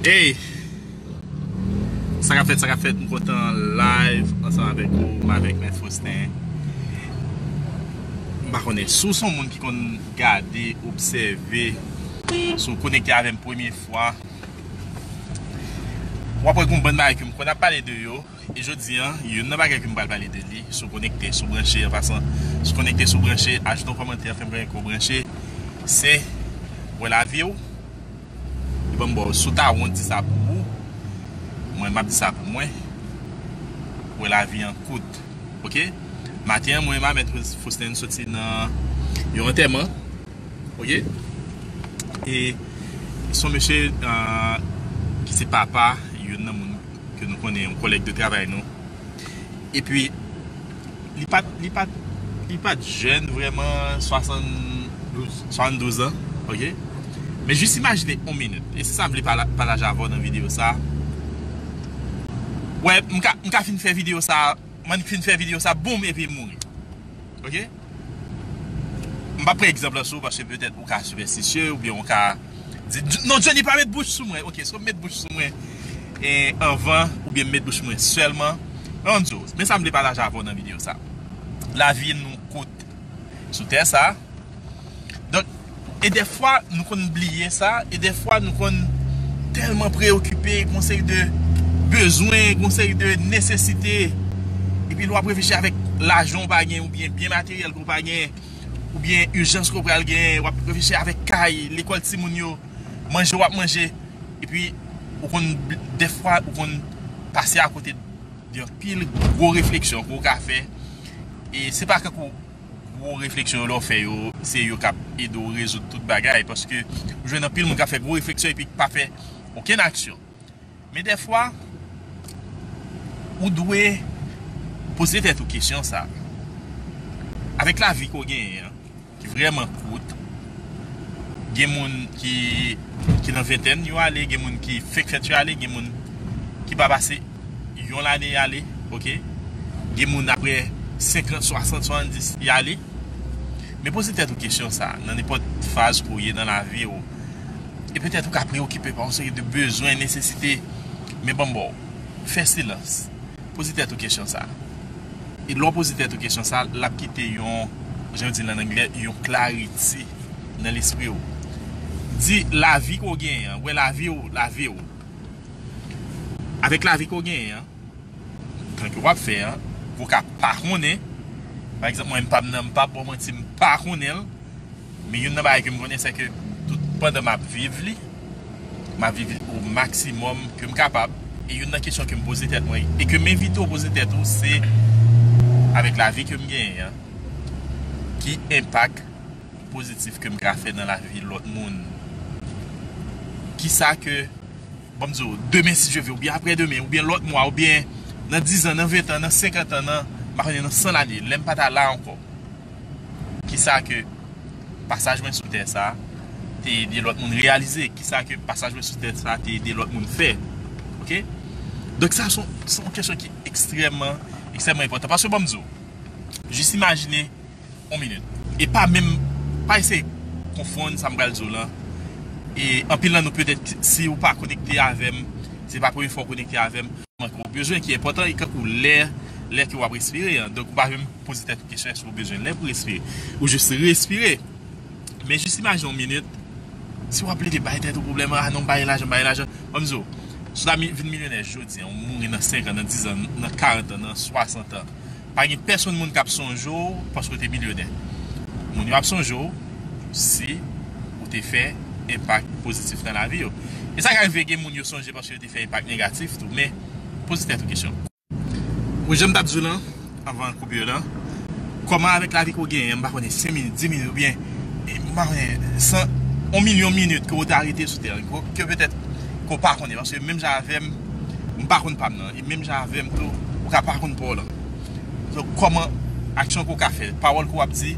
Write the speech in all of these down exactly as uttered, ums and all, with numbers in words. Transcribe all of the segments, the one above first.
Hey! Sa k ap fèt, sa k ap fèt, m kontan live ansanm avèk ou, m avèk Mèt Faustin. M pa konnen si w se yon moun ki konn gade, obsève, si w konekte avè m premye fwa, w ap wè gen yon bann bagay ke m konn ap pale de yo. E jodi a, youn nan bagay ke m pral pale de li, si w konekte, si w branche, an pasan, si w konekte, si w branche, ajoute yon kòmantè, fè m konnen ke w branche, se wè lavi w. E ban m ba w, si w ta wont di sa pou ou, mwen m ap di sa pou mwen, wè lavi an kout. Oke? Maten an, mwen menm a Mèt Faustin soti nan yon antèman. Oke? E se yon mesye, euh, ki se papa youn nan moun ke nou konnen, yon kòlèg de travay nou. Epi, li pa t, li pa t, li pa t jèn vrèman, swasanndouz, swasanndouz an, oke? Men jis imajine yon minit. E se sa m vle pala-, pataje avè w nan videyo sa. Wè, m ka, m ka fin fè videyo sa, m fin fè videyo sa, boum, epi l mouri. Oke? M p ap pran egzanp lan sou ou, paske petèt ou ka sipèstisye, oubyen ou ka di, "Non, Johnny, pa met bouch sou mwen." Oke, si w met bouch sou mwen, e, anvan, oubyen met bouch sou mwen sèlman, men ann di w, men sa m vle pataje avè w nan videyo sa. Lavi nou kout sou tè sa. Donk, e dèfwa, nou konn bliye sa, e dèfwa, nou konn tèlman preyokipe, gon seri de bezwen, gon seri de nesesite, epi lè w ap reflechi avèk lajan w pa gen, oubyen byen materyèl ke w pa gen, oubyen ijans ke w pral gen, w ap reflechi avèk kay, lekòl timoun yo, manje w ap manje, epi ou konn, dèfwa, ou konn pase akote de anpil gwo refleksyon ke w ka fè. E se pa kankou gwo refleksyon yo lè w fè yo, se yo k ap ede w rezoud tout bagay, paske ou jwenn anpil moun k ap fè gwo refleksyon epi k pa fè okenn aksyon. Men dèfwa, ou dwe poze tèt ou kesyon sa. Avèk lavi ke w genyen an, ki vrèman kout, gen moun ki, ki nan ventèn yo ale, gen moun ki fenk fèt yo ale, gen moun ki pa pase yon lane y ale, oke? Gen moun apre senkant, swasant, swasanndis y ale. Men poze tèt ou kesyon sa, nan nenpòt faz ke w ye nan lavi w, e petèt ou ka preyokipe pa yon seri de bezwen, nesesite, men ban m ba w, fè silans. Poze tèt ou kesyon sa. E lè w poze tèt ou kesyon sa, l ap kite yon, jan yo di l ann anglè, yon clarity nan lespri w. Di lavi ke w genyen an, wè lavi w, lavi w. Avèk lavi ke w genyen an, tan ke w ap fè an, ke w ka pa konnen. Pa egzanp, mwen, m p ap nan, m p ap ba w manti, m pa konnen l. Men youn nan bagay ke m konnen, se ke tout pandan m ap viv li, m ap viv li o maksimòm ke m kapab. E youn nan kesyon ke m poze tèt mwen, e ke m envite w poze tèt ou, se, avèk lavi ke m genyen an, ki enpak pozitif ke m ka fè nan lavi lòt moun? Kisa ke, ban m di w, demen, si Dye vle, oubyen aprè demen, oubyen lòt mwa, oubyen nan diz an, nan ven an, nan senkant an, nan, m pa konnen, nan san lane, lè m pa ta la ankò, kisa ke pasaj mwen sou tè sa a te ede lòt moun reyalize? Kisa ke pasaj mwen sou tè sa a te ede lòt moun fè? Oke? Donk sa se yon, se yon kesyon ki ekstrèmman, ekstrèmman enpòtan. Paske ban m di w, jis imajine yon minit. E pa menm, pa eseye konfonn sa m pral di w lan. E anpil nan nou, petèt, si w pa konekte avè m, se pa premye fwa w konekte avè m, manke w bezwen ki enpòtan, e kankou lè, lè ke w ap respire an. Donk, ou pa menm poze tèt ou kesyon èske w bezwen lè pou respire. Ou jis respire. Men jis imajine yon minit, si w ap plede bay tèt ou pwoblèm, "Ah non, m pa gen lajan, m pa gen lajan." Ban m di w, si w ta mi-, vin milyonè jodi an, ou mouri nan senk an, nan diz an, nan karant an, nan swasant an, pa gen pèsonn moun k ap sonje w paske w te milyonè. Moun yo ap sonje w si ou te fè enpak pozitif nan lavi yo. E sa ka rive gen moun yo sonje paske yo te fè enpak negatif tou, men poze tèt ou kesyon. Bon, jan m t ap di w lan, anvan koupi lan, kòman avèk lavi ke w genyen, m pa konnen, senk minit, dis minit, oubyen, e, m pa konnen, san, yon milyon minit ke w te arete sou tè, ke, ke petèt ke w pa konnen, paske menm jan avè m, m pa konn pa m nan, e menm jan avè m tou, ou ka pa konn pa w lan. Donk, kòman aksyon ke w ka fè, pawòl ke w ap di,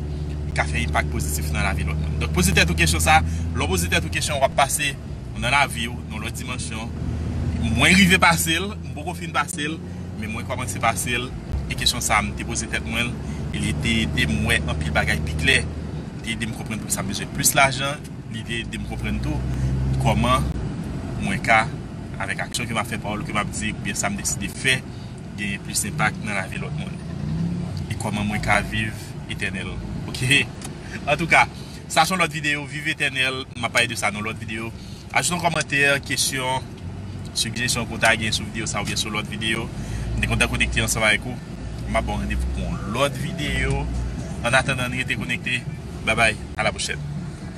ka fè enpak pozitif nan lavi lòt moun. Donk, poze tèt ou kesyon sa, lè w poze tèt ou kesyon, w ap pase nan lavi w, nan lòt dimansyon. Mwen rive pase l, m poko fin pase l, men mwen kòmanse pase l, e kesyon sa a, m te poze tèt mwen l, e li te ede m wè anpil bagay pi klè. Li te ede m konprann poukisa m bezwen plis lajan, li te ede m konprann tou kòman mwen ka avèk aksyon ke m ap fè, pawòl ke m ap di, oubyen sa m deside fè, gen plis enpak nan lavi lòt moun. E kòman mwen ka viv etènèl. Oke? Antouka, sa se yon lòt videyo, viv etènèl, m ap pale de sa nan lòt videyo. Ajoute yon kòmantè, kesyon, sijesyon ke w ta gen sou videyo sa oubyen sou lòt videyo. M te kontan konekte ansanm avèk ou. M ap ba w randevou pou yon lòt videyo. Annatandan, n rete konekte. Babay, a la pwochèn.